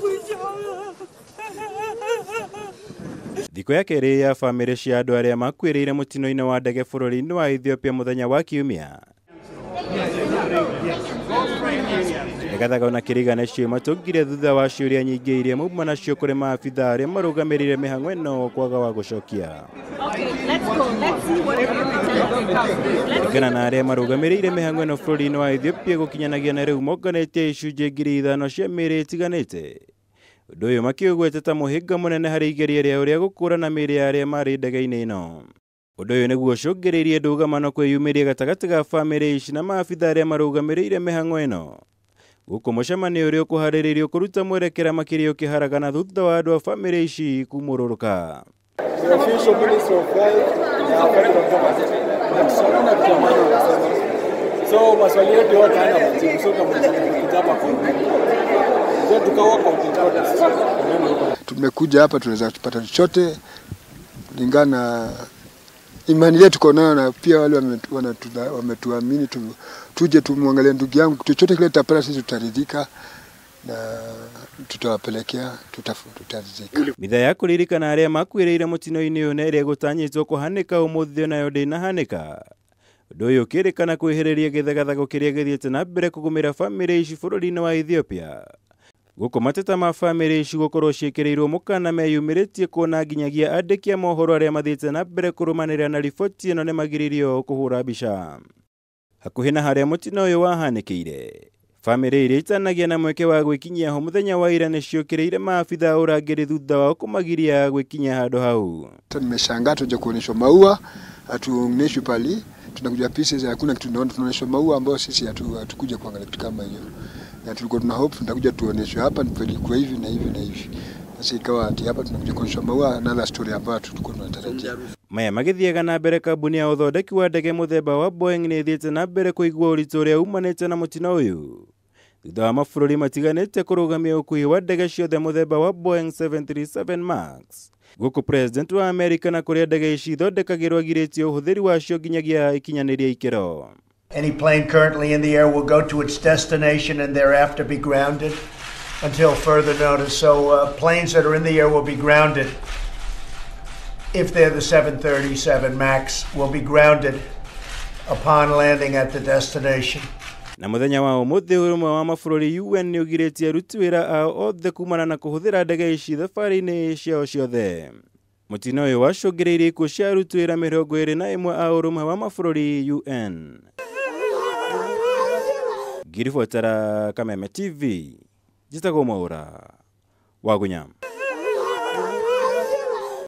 回家了。 Thikũ ya kerĩ ya bamĩrĩ cia andũ arĩa makuĩrĩire mũtino-inĩ wa ndege bũrũri-inĩ wa Ethiopia mũthenya wa Kiumia. Gĩgathago na kĩrigana cio matũngire thutha wa ciũria nyingĩ iria mauma nacio kũrĩ maabitha arĩa marũgamĩrĩire mĩhang'o ĩno kwaga wa gũcokia. Kũringana na arĩa marũgamĩrĩire mĩhang'o ĩno bũrũri-inĩ wa Ethiopia gũkinyanagia na rĩu monganĩtie icunjĩ 5,000 cia mĩĩrĩ ĩtiganĩte. Ũndũ ũyũ makĩũgweta ta mũhĩnga mũnene harĩ igeria rĩao rĩa gũkũũrana mĩĩrĩ ya arĩa marĩ ndege-inĩ ĩno. Ũndũ ũyũ nĩguo ũcũngĩrĩirie ndũgamano kwĩyumĩria gatagatĩ ga bamĩrĩ ici na maabitha arĩa marũgamĩrĩire mĩhang'o ĩno. Gũkũ mũcemanio ũrĩa ũkũharĩrĩirio kũruta mwerekera makĩria ũkĩharagana thutha wa andũ a bamĩrĩ ici kumũrũrũka. So maswali yetu yote hayana majibu, so kama tumekuja hapa tunaweza kupata chochote kulingana imani yetu tuko nayo, na pia wale wametuamini tuje tumwangalie ndugu yangu, chochote kile tutapata sisi tutaridhika na tutawapelekea, tutaridhika. Mitha ya kũririkana arĩa makuĩrĩire mũtino-inĩ ũyũ na ĩrĩa ĩgũtanyĩtwo kũhanĩka ũmũthĩ onayo ndĩnahanĩka. Ũndũ ũyũ ũkĩrĩkana kwĩhĩrĩria gĩthagathago kĩrĩa gĩthiĩte na mbere kũgũmĩra bamĩrĩ ici bũrũri-inĩ wa Ethiopia. Gũkũ mateta ma bamĩrĩ ici gũkorwo ciĩkĩrĩirwo mũkana meyumĩrĩtie kuona nginyagia andĩki a mohoro arĩa mathiĩte na mbere kũrũmanĩrĩra na riboti ĩno nĩmagiririo kũhũra mbica. Hakuhĩ na harĩa mũtino ũyũ wahanĩkĩire, bamĩrĩ iria itanagia na mweke wa gwĩkinyia ho mũthenya wa ira nĩciũkĩrĩire maabitha a ũrangĩri thutha wao kũmagiria gwĩkinyia handũ hau. Nimeshangaa tuje kuonyeshwa maua, hatuonyeshwi pali, tunakuja pieces, hakuna kitu tunaona, tunaonyeshwa maua ambayo sisi hatukuja kuangalia kitu kama hiyo. Na tulikuwa tuna hope tutakuja tuonyeshwe hapa kwa hivi na hivi na hivi. Sasa ikawa ati hapa tunakuja kuonyeshwa maua, another story ambayo tulikuwa tunatarajia. Maya magĩthiaga na mbere, kambuni ya ũthondeki wa ndege mũthemba wa Boeing nĩ ĩthiĩte na mbere kũigua ũritũ ũrĩa umanĩte na mũtino ũyũ thutha wa mabũrũri matiganĩte kũrũgamia ũkuhi wa ndege ciothe mũthemba wa Boeing 737 Max. Gũkũ President wa Amerika na kũrĩa ndege ici ithondekagĩrwo agirĩtie ũhũthĩri wacio nginyagia ikinyanĩria ikĩro. Any plane currently in the air will go to its destination and thereafter be grounded until further notice. So planes that are in the air will be grounded. If they're the 737 MAX, will be grounded upon landing at the destination. Na mũthenya wa ũmũthĩ ũrũmwe wa mabũrũri UN nĩũgirĩtie aruti wĩra ao othe kumana na kũhũthĩra ndege ici thabarĩ-inĩ ciao ciothe. Mũtino ũyũ wacũngĩrĩirie ikuũ cia aruti wĩra 21 a ũrũmwe wa mabũrũri UN. Ngiribotera Kameme TV, njĩtagwo Mwaũra wa Gunyama.